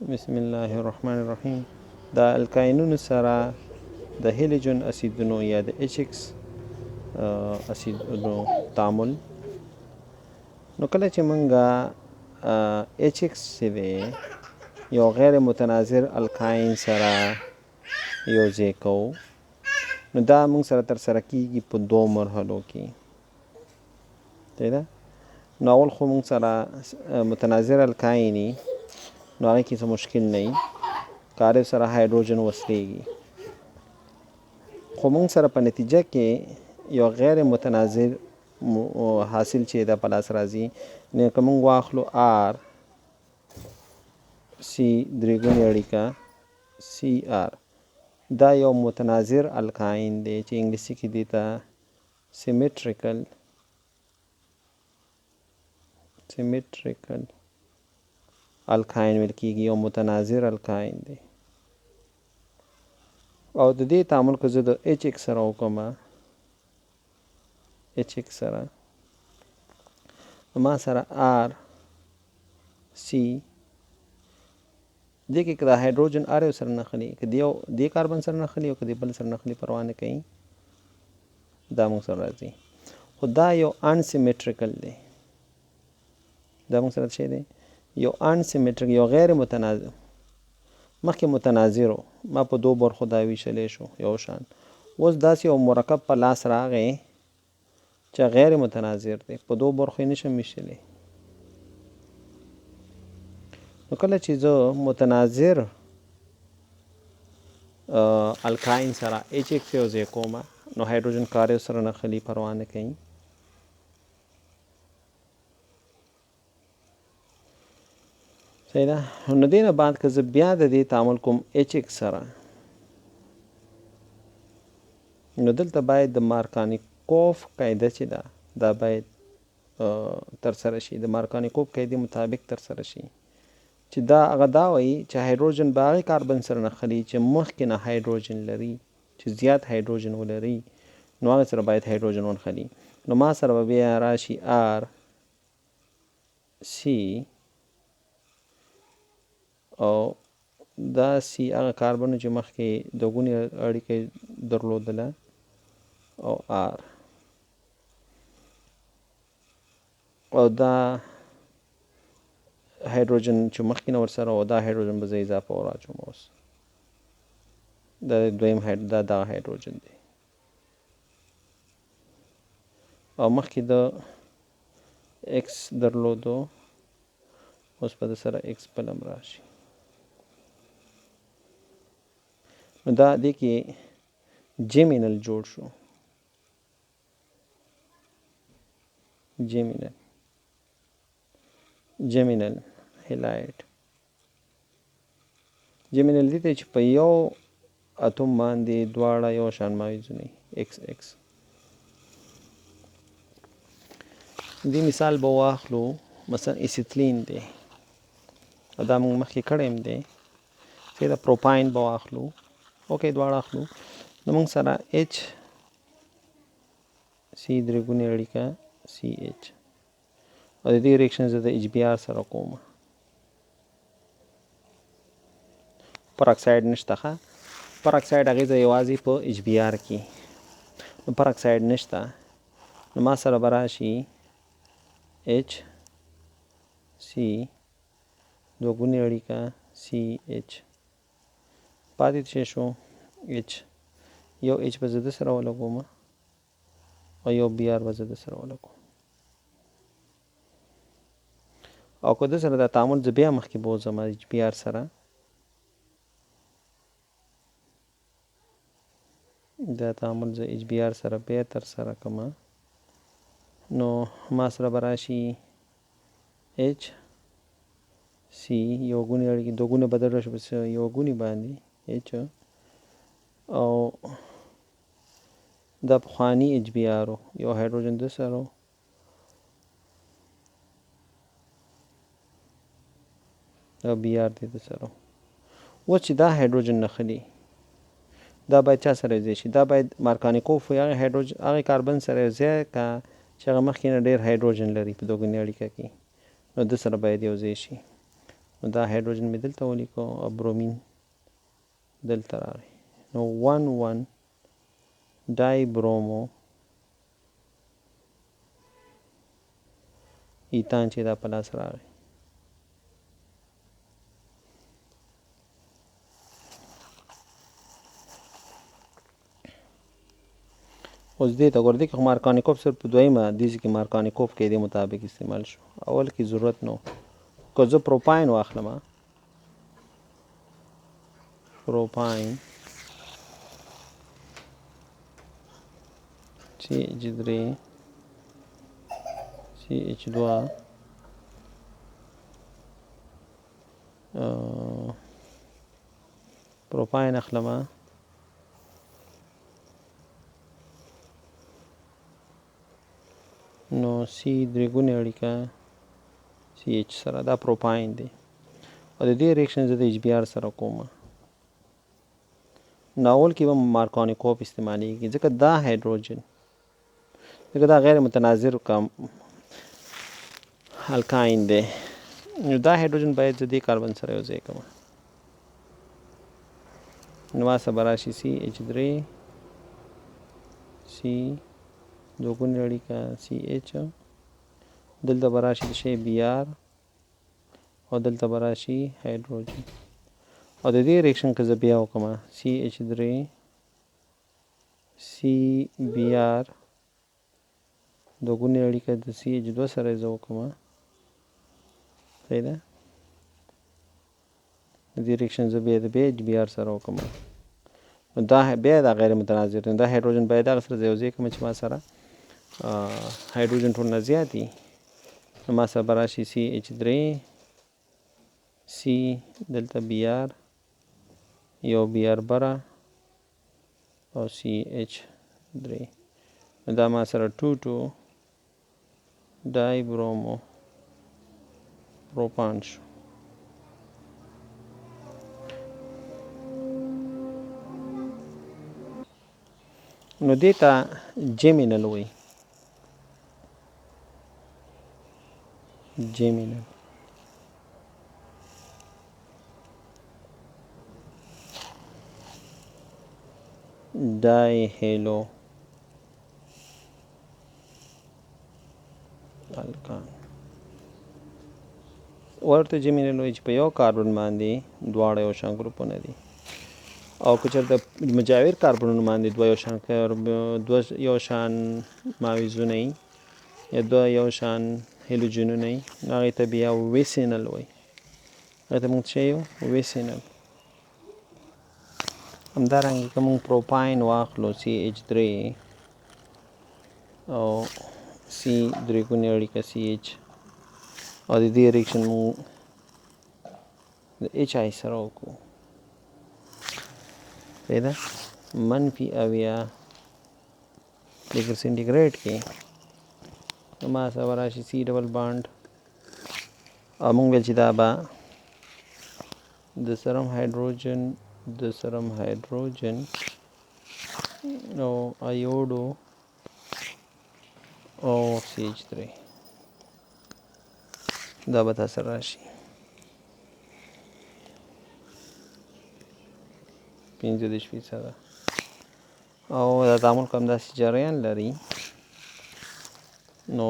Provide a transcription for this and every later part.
بسم الله الرحمن الرحیم. د الکاینونو سره د هیلیجن اسیدونو یا د ایچ ایکس اسیدونو تعامل. نو کله چې مونږه ایچ ایکس چې دی یو غیر متناظر الکاین سره یو ځای کوو، نو دا مونږ سره ترسره کیږي په دوو مرحلو کې. صحیح ده. نو اول خو مونږ سره متناظر الکایني، نو هغې کې څه مشکل نه وي، کارب سره هایدروجن وصلیږي، خو مونږ سره په نتیجه کې یو غیر متناظر حاصل چې دا په لاس راځي. نو که مونږ واخلو آر سی درې ګونې اړیکه سی آر، دا یو متناظر الکاین دی چې انګلیسي کې دی ته سیمیټریکل الکاین ویل کیږي، یو متناظر الکاین دی. او د دې تعامل که زه د ایچ ایکس سره وکړم، ایچ ایکس سره ما سره آر سی دې کې که د هایدروجن آر یو سره نښلي، که دی یو دې کاربن سره نښلي او که دې بل سره نښلي، پروا نه کوي، دا موږ سره راځي. خو دا یو انسیمیټریکل دی، دا موږ سره څه دی؟ یو انسیمیټریک، یو غیر متناظر. مخکې متناظر و، ما په دوو برخو دا ویشلی شو یو شان. اوس داسې یو مرکب په لاس راغی چې غیر متناظر دی، په دوو برخو یې نشم ویشلی. نو کله چې زه متناظر الکاین سره ایچ ایکس یو ځای کوم، نو هایدروجن کاریو سره نښلي، پروا نه کوي. صحیح ده. نو دې نه بعد که زه بیا د دې تعامل کوم ایچ ایکس سره، نو دلته باید د مارکانیکوف قاعده چې ده دا باید ترسره شي، د مارکانیکوف قاعدې مطابق ترسره شي، چې دا هغه دا وایي چې هایدروجن به هغې کاربن سره نښلي چې مخکې نه هایدروجن لري، چې زیات هایدروجن ولري، نو هغې سره باید هایدروجن ونښلي. نو ما سره به بیا راشي آر سی او دا سی هغه کاربن چې مخکې د ګونې اړیکه درلودله او آر، او دا هایدروجن چې مخکې نه ورسره او دا هایدروجن به زه اضافه وراچوم. اوس دا دویم دا دغه هایدروجن دی، او مخکې د ایکس درلودو، اوس به د سره ایکس بل هم راشي. نو دا دې کې جیمینل جوړ شو، جیمینل، جیمینل هیلایډ. جیمینل دې ته چې په یو اتوم باندې دواړه یو شان مایوزونه ایکس ایکس. دې مثال به واخلو، مثلا ایسیتلین دی، او دا موږ مخکې کړی هم دی. چې دا پروپاین به واخلو، اوکې دواړه اخلو. نو موږ سره ایچ سی درې ګونې اړیکه سی ایچ، او د دې ریاکشن زه د ایچ بي آر سره کوم. پراکساید نشته، ښه پراکساید اغېزه یوازې په ایچ بي آر کې، نو پراکساید نشته. نو ما سره به راشي ایچ سی دوه ګونې اړیکه سی ایچ، پاتې څه شو ایچ، یو ایچ به زه د سره ولګوم او یو بي آر به زه د سره ولګوم. او که د سره دا تعامل زه بیا مخکې بوځم ایچ بي آر سره، دا تعامل زه ایچ بي آر سره بیا ترسره کړم، نو ما سره به راشي ایچ سی یو ګونې اړیکې، دوه ګونې بدل شو په یو ګونې باندې ایچ، او دا پخوانی ایچ بي آر و، یو هایدروجن د سره او بي آر دی د سره. اوس چې دا هایدروجن نښلي، دا باید چا سره یوځای شي؟ دا باید مارکانیکوف وي هغې هایدروجن هغې کاربن سره یوځای که چې هغه مخکې نه ډېر هایدروجن لري په دوه ګونې اړیکه کې، نو د سره باید یو ځای شي. نو دا هایدروجن مې دلته ولیکو او برومین دلته راغی. نو 1 1 ډای برومو ایتان چې دا په لاس راغی. اوس دې ته ګوره، دې کې خو مارکانیکوف صرف په دویمه دې ځای کې مارکانیکوف قاعدې مطابق استعمال شو، اول کې ضرورت نه و. که زه پروپاین واخلم، پروپاین سی اچ درې سی اچ دوه پروپاین اخلم، نو سی درې ګونې اړیکه سی اچ سره، دا پروپاین دی او د دې ریکشن زه د اچ بي آر سره کوم. نو اول کې به مارکانیکوف استعمالیږي، ځکه دا هایدروجن، ځکه دا غیر متناظر کم الکاین دی، نو دا هایدروجن باید زه دې کاربن سره یو ځای کړم. نو ما سره به راشي سی اچ درې سی دوه ګونې اړیکه سی اچ، دلته به راشي د شی بي آر او دلته به راشي هایدروجن. او د دې ریکشن که زه بیا وکړم سی اچ درې سی بي آر دوه ګونې اړیکه د سی اچ دوه سره یې زه وکړم، صحیح ده؟ د دې ریکشن زه بیا د بي اچ بي آر سره وکړم، نو دا بیا دا غیر متناظر دی، دا هایدروجن باید هغه سره زه یو ځای کړم چې ما سره هایدروجن ټول نه زیات دي. نو ما سره به راشي سی اچ درې سی دلته بي آر یو بي آر بره او سی اچ درې، نو دا ما سره 2 2 ډای برومو پروپان شو. نو دې ته جیمینل وایي، جیمینل. ډای هیلو الکان ورته جیمینل وایي چې په یو کاربن باندې دواړه یو شان ګروپونه دي، او که چېرته مجاور کاربنونو باندې دوه یو شان دوه یو شان ماویزونه وي یا دوه یو شان هیلوجنونه وي، نو هغې ته بیا ویسینل وایي. هغې ته موږ څه یو ویسینل. همدارنګه که موږ پروپاین واخلو سی اچ درې او سی درې ګونې اړیکه سی اچ، او د دې ریکشن موږ د اچ آی سره وکړو، صحیح ده؟ منفي 70 ډیګري سنټیګریډ کې نو ما سره به راشي سی ډبل بانډ، او موږ ویل چې دا به د سرم هایدروجن د سرم هایدروجن او ایوډو او سی اچ درې، دا به تاسو راشي 35%. او دا تعامل که همداسې جریان لري نو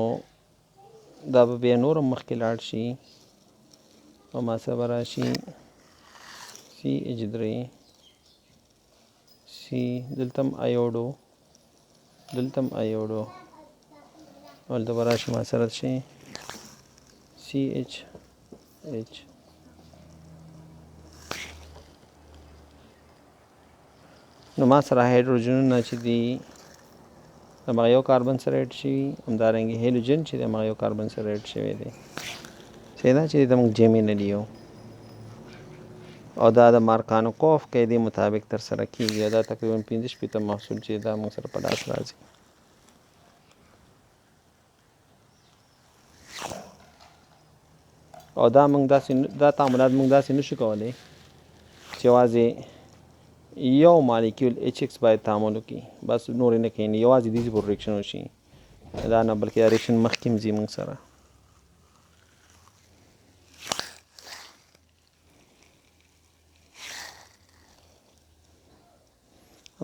دا به بیا نور هم مخکې لاړ شي او ما سره به راشي سی اچ درې سی، دلته هم ایوډو، دلته هم ایوډو، دلته به راشي ما سره شي سی اچ اچ. نو ما سره هایدروجنونه چې دي همغه یو کاربن سره اډ شوي، همدارنګه هیلوجن چې دی همغه یو کاربن سره اډ شوی دی، صحیح ده؟ چې دې ته موږ جیمینل یو، او دا د مارکانوکوف قاعدې مطابق ترسره کیږي، او دا تقریبا 65 محصول چې دا موږ سره په لاس راځي. او دا موږ داسې دا تعاملات موږ داسې نشو کولی چې یوازې یو مالیکیول اچ ایکس باید تعامل وکړي، بس نور یې نه کوي، نو یوازې دې پورې ریکشن وشي، دا نه بلکې دا ریکشن مخکې هم ځي موږ سره.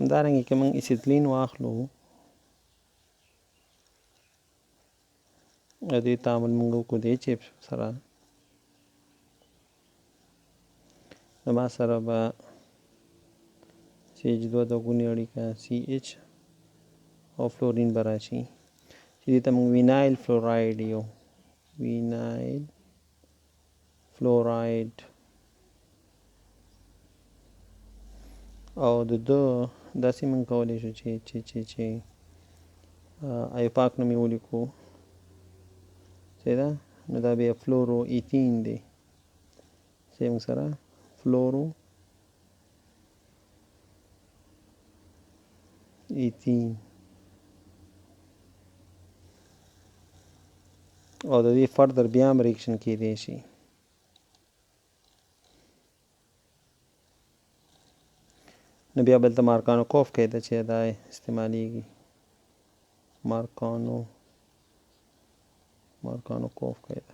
همدارنګه که موږ ایسیتلین واخلو، د دې تعامل موږ وکړو د ایچ اف سره، نو ما سره به سی ایچ دوه ګونې اړیکه سی ایچ او فلورین به راشي، چې دې ته موږ وینایل فلورایډ یو وینایل فلورایډ او د ده داسې موږ کولی شو چې چې چې چې ایوپاک نوم یې ولیکو. صحیح ده. نو دا بیا فلورو ایتین دی. صحیح، موږ سره فلورو ایتین او د دې فردر بیا هم ریکشن کیدی شي. نو بیا بلته مارکانو کوف قاعده چې دا استعمالیږي، مارکانو کوف قاعده.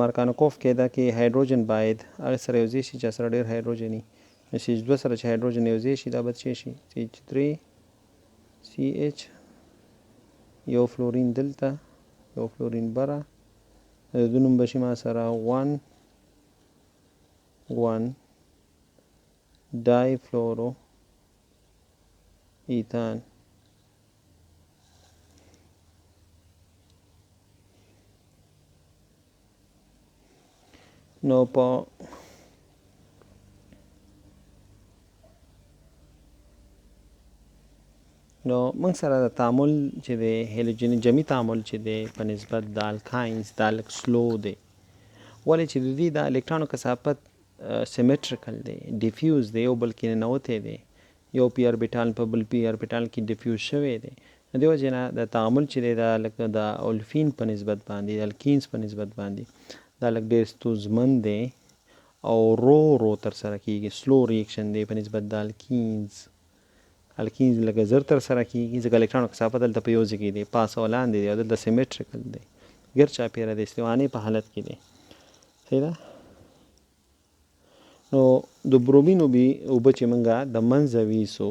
مارکانو کوف قاعده کې هایدروجن باید هغه سره یو ځای شي چې سره ډیر هایدروجن وي. نو سی ایچ دوه سره چې هایدروجن یو ځای شي، دا به څه شي؟ سی ایچ درې سی ایچ، یو فلورین دلته، یو فلورین بره، د ده نوم به شي ما سره 1 1 ډای فلورو ایتان. نو په نو موږ سره د تعامل چې دی، هیلوجن جمعي تعامل چې دی، په نسبت د الکاینز دا لږ سلو دی. ولې چې د دې د الکترونو کثافت سیمټریکل دی، ډیفیوز دی، یو بل کې ننوتی دی، یو پی اربیټال په بل پی اربیټال کې ډیفیوز شوی دی. نو دې وجې نه د تعامل چې دی، دا لکه د اولفین په نسبت باندې، د الکینز په نسبت باندې دا لږ ډېر ستونزمن دی او رو رو ترسره کیږي، سلو ریکشن دی په نسبت د الکینز. الکینز لږ زر ترسره کیږي، ځکه الکترونو کثافت دلته په یو ځای کې دی، پاس او لاندې دی، او دلته سیمټریکل دی، ګر چاپېره دی، استوانې په حالت کې دی. صحیح ده. نو د برومین اوبه چې موږ د منځه ویسو،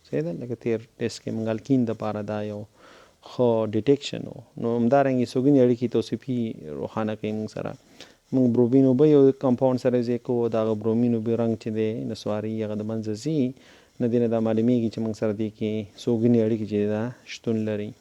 صحیح ده، لکه تېر ټیسټ کې موږ الکین دپاره دا یو ښه ډیټیکشن و. نو همدارنګې څوګونې اړیکې توصیفي روښانه کوي. موږ سره موږ برومین اوبه یو کمپاوند سره یوځای کوو، د هغه برومین اوبه رنګ چې دی نسواري هغه د منځه ځي. نو دې نه دا معلومیږي چې موږ سره دې کې څوګونې اړیکې چې ده شتون لري.